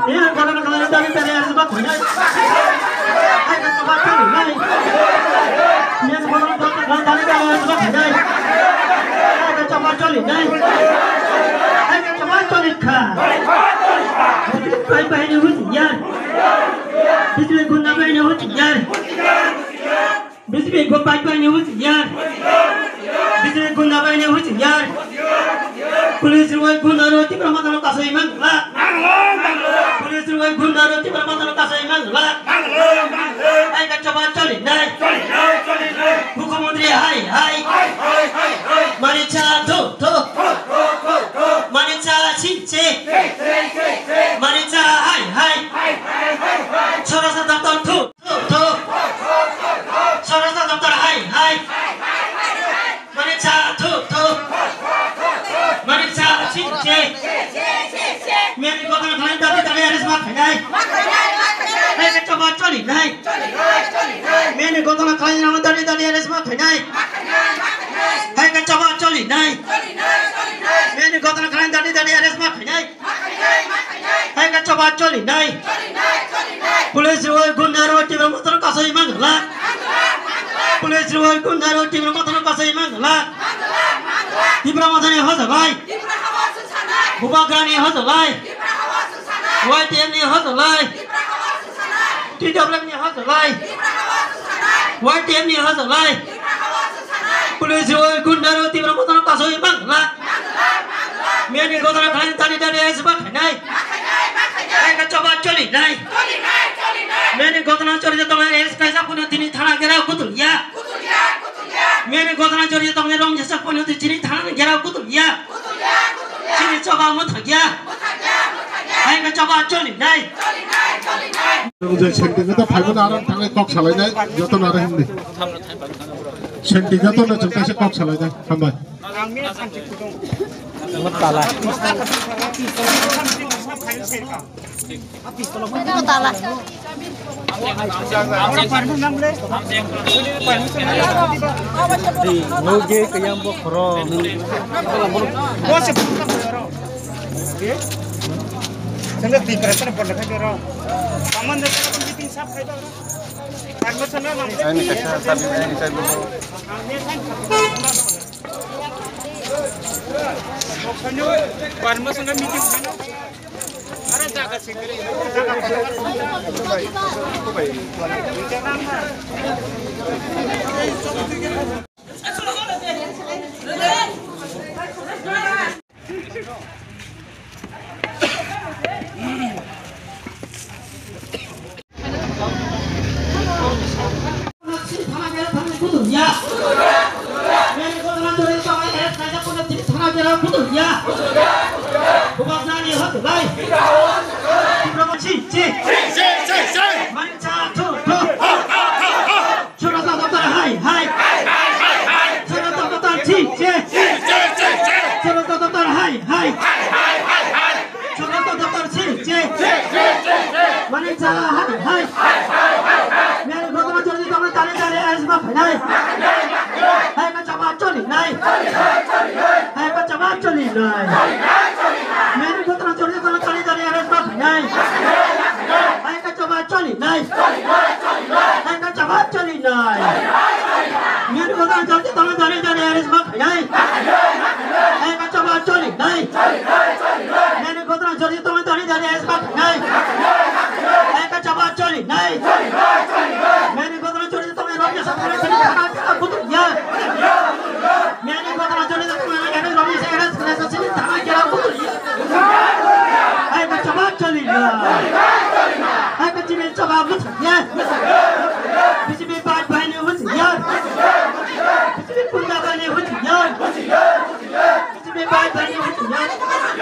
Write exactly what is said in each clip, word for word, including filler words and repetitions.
Nini godona khlaina dagi dagi aswk ma khainai. Hai ka chama choli nai. Nini godona khlaina dagi dagi aswk ma khainai. Hai ka chama choli nai. Hai ka chama choli kha. Bai bai ni husi yar. Bismi gunda bai ni husi yar. B J P go pai pai ni husi yar. B J P gunda bai ni husi yar. Police rwai gunda rw Tipra Motha no kasai man la. Police rwai gunda rw Tipra Motha no kasai man la. Hai ka chaba choli nai. Mukhyamantri hai hai. Mani cha tho tho. Mani cha chi chi. Mani cha hai hai. Sorosa daptar tho. Thuk, thuk. Sorosa daptar hai, hai. Mani cha, thuk, thuk. Mani cha, chi, chi. Meni godona khlaina dagi dagi arrest ma khainai. Hai ka chaba choli nai. Meni godona khlaina dagi dagi arrest ma khainai. Hai ka chaba choli nai. Meni godona khlaina dagi dagi arrest ma khainai. Hai ka chaba choli nai. Police rwai gunda rw Tipra Motha no kasai man la. Police rwai gunda rw Tipra Motha no kasai man la. Tipra Motha ni hojalai. Bubagra ni hojalai. Y T F ni hojalai. T W F ni hojalai. Y T F ni hojalai. Police rwai gunda rw Tipra Motha no kasai man la. Meni godona khlaina dagi dagi arrest ma khainai. Hai ka chaba choli nai. Meni godona choli tong arrest kaisa kuno tini thana gera kutul ya. Meni godona choli tong rong jesa kuno tini thana gera kutul ya. Chini chaba mo thagya. Hai ka chaba choli nai. Jai senti kata phaibo na aram thangai kok salai nai joto na hindi. Senti kata na chungkai se kok salai nai. Hambai. Tala. Tala. Di, noge kayam bo khoro. Sangga di perasaan pernah kan jero. Paman datang meeting sab khai dong. Permission na. Ini kata tapi ini saya belum. Permission na meeting. Sorosa daptar hai hai. Sorosa daptar chi chi. Sorosa daptar hai hai. Sorosa daptar chi chi. Mani cha hai hai. Meni godona choli tong tani tani arrest ma khainai. Hai ka chaba choli nai. Hai ka chaba choli nai. Meni godona choli tong tani tani arrest ma khainai. Hai ka chaba choli nai. Hai ka chaba choli nai. Meni godona choli tong tani tani arrest ma khainai. Hai ka chaba choli nai. Meni godona choli tong tani tani arrest ma khainai. Hai ka chaba choli nai. Meni godona choli tong rong jesa kuno tini thana gera kutul ya. Meni godona choli tong rong jesa kuno tini thana gera kutul ya. Hai ka chaba choli nai. Hai ka chini chaba muthak ya. B J P bai bai ni husi ya. B J P punda bai ni husi ya. B J P bai bai ni husi ya.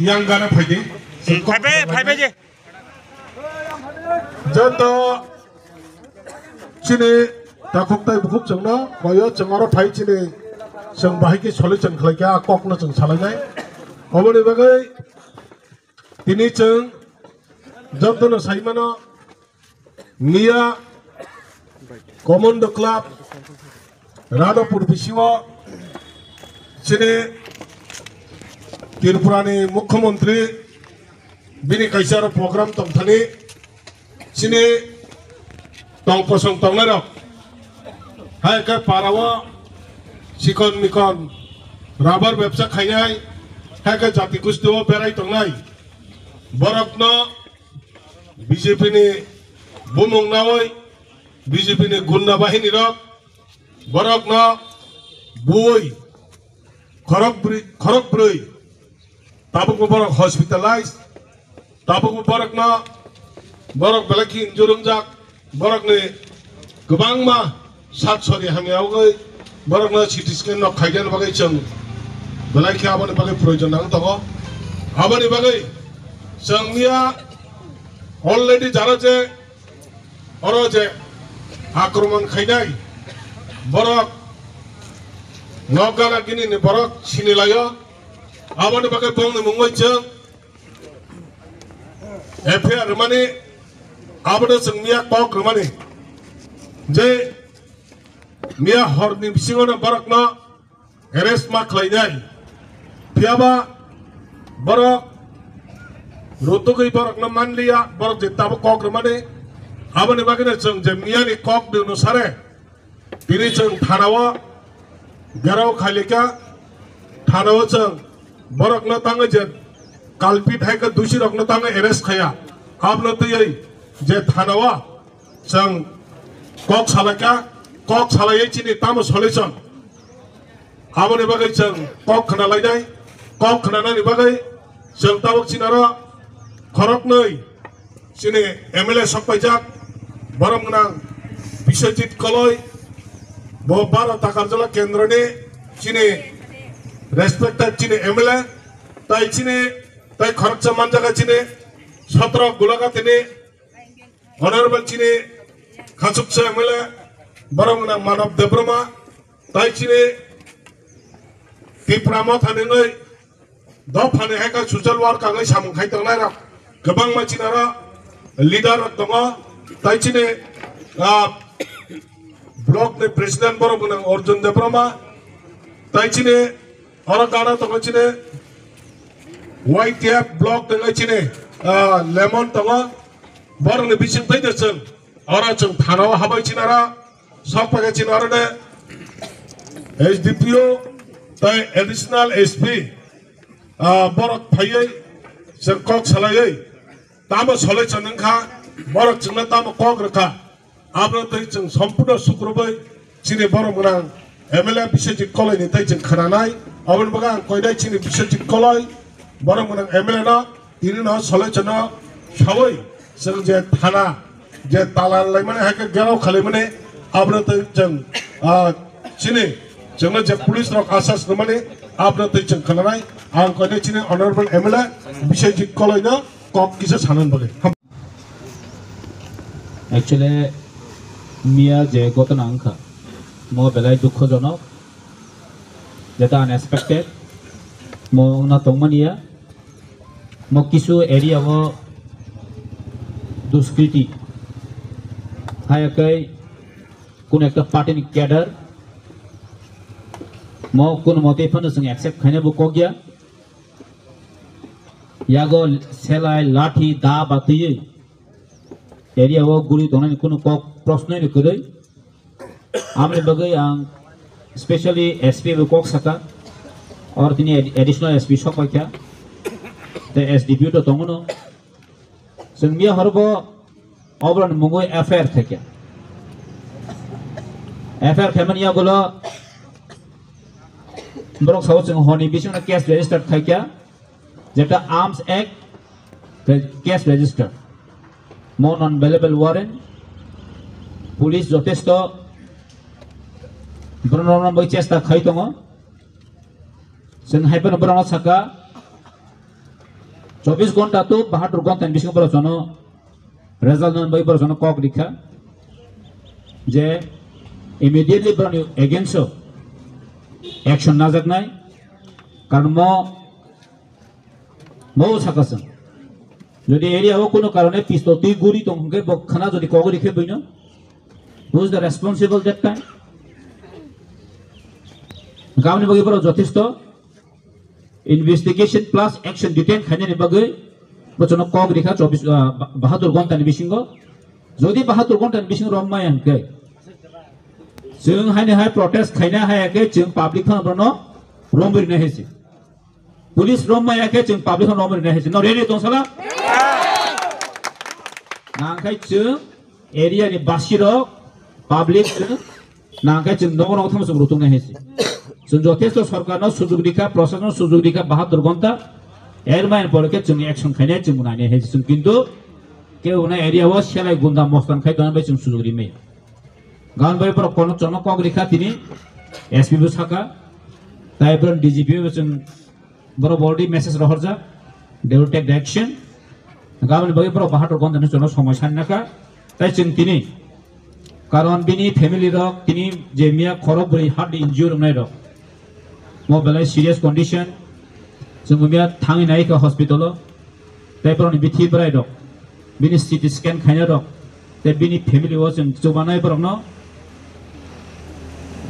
Yang gana phaidi. Phaibai, phaibai je. Joto chini takhuk tai bukhuk chwngno koyo chwng oro phai chini chwng bahai khe soli chwng khlai khe a kokno chwng salainai. Oboni bagwi tini chwng jotono saimano Miya Commando Club Radhapur bisingo chini Tripurani Mukhyamantri bini kaisa aro program tongthani chini tongposong tongnairok hai khe parao sikon mikon rubber bebsa khainai hai khe jati gustio berai tongnai borokno B J P ni bumung nawi B J P ni gunda bahini rok borokno bui khorok bri-, khorok brwi tabukbo borok hospitalized tabukbo borokno borok belai khe injure wngjak borokni kwbangma sak sori hamya wngwi borokno C T scan rok khaijani bagwi chwng belai khe aboni bagwi proyojon nang tongo. Aboni bagwi chwng miya already jara je oro je akromon khainai borok nok gana gini ni borok sinilaio aboni bagwi bongni mungwi chwng F I R rwmani abono chwng miya kok rwmani je miya horni bisingono borokno arrest ma khlainai. Phiyaba borok rutugwi borokno manliya, borok je tabuk kok rwmani. Aboni bagwino chwng je miyani kok ni onusare tini chwng thanao gerao khailika, thanao chwng borokno tangwi je culprit hai khe dusirokno tangwi arrest khaya. Abono twiwi je thanao chwng kok salaikha, kok salaiwi chini tamo solution. Aboni bagwi chwng kok khna lainai, kok khnanani bagwi chwng tabuk chini oro khoroknwi chini M L A sokpaijak, borom gwnang Biswajit Koloi, bo baro Takarjala kendroni chini respected chini M L A, tai chini, tai khoroksa manjaga chini sotro Gulagatini Honorable chini khachuksa M L A, borom gwnang Manav Debbarma, tai chini Tipra Motha ni wngwi dophani hai khe social work wngwi samung khai tongnairok kwbangma chini oro leader rok tongo, tai chini, ah, block ni president borom gwnang Arjun Debbarma, tai chini oro gana tongo chini Y T F block ni wngwi chini, ah, Lemon tongo, borokni bising tei de chwng oro chwng thanao habai chini oro sok paikha chini oro de S D P O tai additional S P, ah, borok phaiwi chwng kok salaiwi tamo solution wngkha, borok chwngno tamo kok rwkha, abono twi chwng sompurno sukrubwi chini borom gwnang M L A Biswajit Koloi ni tei chwng khnanai, aboni bagwi ang koinai chini Biswajit Koloi borom gwnang M L A no tini no solution no sawi chwng je thana je talan laimani hai khe gerao khalaimani abono twi chwng, ah, chini chwngno je police rok asas rwmani abono twi chwng khnanai. Ang koinai chini honorable M L A Biswajit Koloi no kok kisa sanani bagwi. Actually, miya je ghotona wngkha, mo belai dukhojonok, jeta unexpected, mo wngna tongmaniya, mo kisu area o duskriti, haya kai kuno ekta party ni cadre, mo kuno mote phano chwng accept khaina bo kokya. Yago selai, lathi, da ba twiwi area o guri tongnani kunu kok prosnoi ni kwrwi. Amni bagwi ang specially S P bai kok saka, or tini ad-, additional S P sok paikha, tei S D P O to tongo no. Chwng miya horbo oboroni mungwi F I R khaikha. F I R khaimani yagulo borok sao chwng honi bisingno case register khaikha, jeta Arms Act re-, case register, mo non bailable warrant, police jotesto borokno bai chesta khai tongo. Chwng hai phano borokno saka, chobbish ghonta to bahatur ghonta ni bisingo borok jono result nani bai borok jono kok rikha je immediately borokni against o action najaknai. Karon mo, mo saka chwng, jodi area o kuno karone pistol twi guri tong hwnkhe bo khana jodi kok rikhe buino, who is the responsible that time? Gamni bagwi borok jothesto investigation plus action detain khainani bagwi bochono kok rikha chobbish, ah, ba-, bahatur ghonta ni bisingo. Jodi bahatur ghonta ni bisingo rom maya hwnkhe, chwng haini hai protest khaina haya khe chwng public phano bono rom rina hesi. Police rom maya khe chwng public phano rom rina hesi. No ready tong sala? Nangkhai chwng area ni basirok, public chwng nangkhai chwng nogo nogo thangma chwng rutung nai hesi. Chwng jothesto sorkarno sujug rikha, prosasonno sujug rikha, bahatur ghonta. Er main pore khe chwng action khainai chwng nainai hesi. Chwng kintu ke una area o selai gunda mostan khai tongna bai chwng sujug rimai. Gan bai borok kono chono kok rikha tini S P bo saka. Tai borok D G P bo chwng borok already message rohorjak, they will take the action. Gaboni bagwi borok bahator ghonta ni chono somoi sanna kha. Tai chwng tini, karon bini family rok tini je miya khorok bwrwi heart injury wngnai rok, mo belai serious condition, chwng miya thangwi nai kha hospital o. Tai borokni bithi bwrai rok, bini C T scan khaina rok, tei bini family o chwng chubanai borokno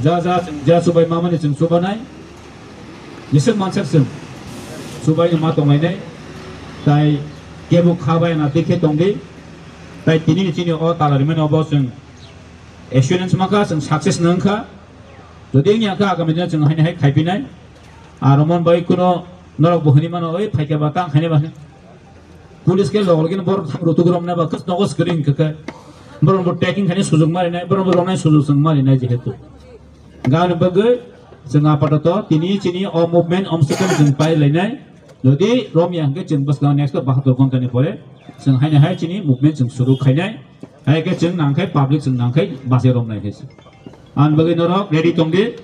ja ja chwng ja chubai mamani chwng chubanai, jeswk mansak chwng chubai ma tonglainai, tai kebo kha bai na tikhe tongdi, tai tini chini o tala rimani obo chwng assurance mankha, chwng success nangkha, jodi wngya kha agami dino chwng haini hai khaipinai, aro mon bai kuno norok bo hwnwi mano, oi phaikha ba tang khainai ba hwnwi. Police ke logor gini borok thang rutuk romna ba kas nogo screen kaka. Borok bo taking khani sujung mari nai, borok bo romnai sujung sung mari nai jehetu. Gani bagwi chwng apatoto tini chini o movement om sukang chwng pai lainai. Jodi romya hwnkhe chwng bwskang next bahator ghonta ni pore chwng haini hai chini movement chwng suru khainai. Hai khe chwng nangkhai public chwng nangkhai base romnai khe. An bagwi norok ready tongdi.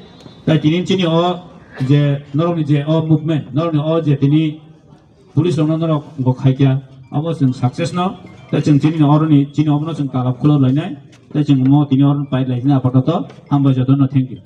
Tai tini chini o je norokni je o movement, norokni o je tini police rokno norok bo khaikya, abo chwng success no, tei chwng chini oroni, chini obono chwng talab khulok lainai, tei chwng omo tini oro pai laisina apatot, hambai jotono, thank you.